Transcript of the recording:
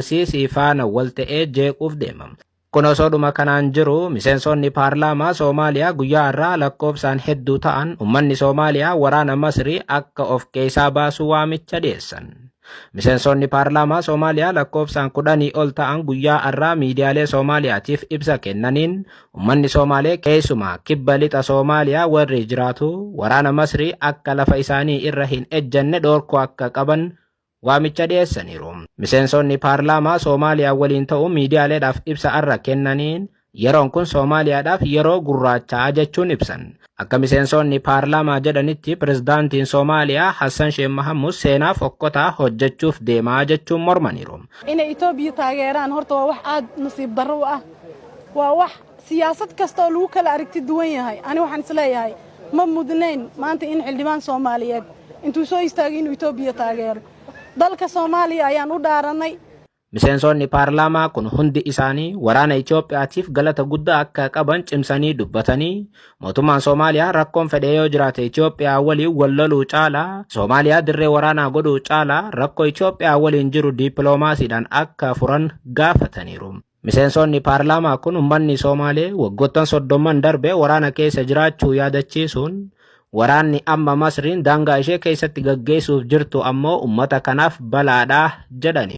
Al-Siisii faana wal ta'ee jeequuf deema. Kun osoodhuma kanaan jiru, miseensonni paarlaamaa Soomaaliyaa guyyaa har'aa lakkoofsaan hedduu ta'an ummanni Soomaaliyaa waraana Masrii akka of keessaa baasu waamicha dhiyeessan. Miseensonni paarlaamaa Soomaaliyaa lakkoofsaan 10 ol ta'an guyyaa har'aa miidiyaalee Soomaaliyaatiif ibsa kennaniin, ummanni Soomaalee, keessumaa kibba lixa Soomaaliyaa warri jiraatu, waraana Masrii akka lafa isaanii irra hin ejjanne dhoorkuu akka qaban waamicha dhiyeessaniiru. Miseensonni paarlaamaa Soomaaliyaa waliin ta'uun miidiyaaleedhaaf ibsa har'a kennaniin, yeroon kun Soomaaliyaadhaaf yeroo gurraachaa jechuun ibsan. Akka miseensonni paarlaamaa jedhanitti, pirezidaantiin Soomaaliyaa Hassan Sheekh Mahamud seenaa fokkotaa hojjechuuf deemaa jechuun mormaniiru. Inay Itoobiya taageeraan horta waa wax aad nasiib darro u ah. Waa wax siyaasad kasta oo lagu kala aragti duwan yahay. Ani waxaan isleeyahay, ma mudnayn maanta in xildhibaan Soomaaliyeed intuu soo istaagay inuu Itoobiya taageero. Dalka Soomaaliya ayaan u dhaaranay. Miseensonni paarlaamaa kun hundi isaanii waraana Itoophiyaatiif galata guddaa akka qaban cimsanii dubbatanii, mootummaan Soomaaliyaa rakkoon fedhee yoo jiraate Itoophiyaa waliin wal loluu caalaa, Soomaaliyaa dirree waraanaa godhuu caalaa, rakkoo Itoophiyaa waliin jiru dippiloomaasiidhaan akka furan gaafataniiru. Miseensonni paarlaamaa kun uummanni Soomaalee waggoottan 30n darbe waraana keessa jiraachuu yaadachiisuun, waraanni amma Masriin daangaa ishee keessatti gaggeessuuf jirtu ammoo uummata kanaaf balaadha jedhani.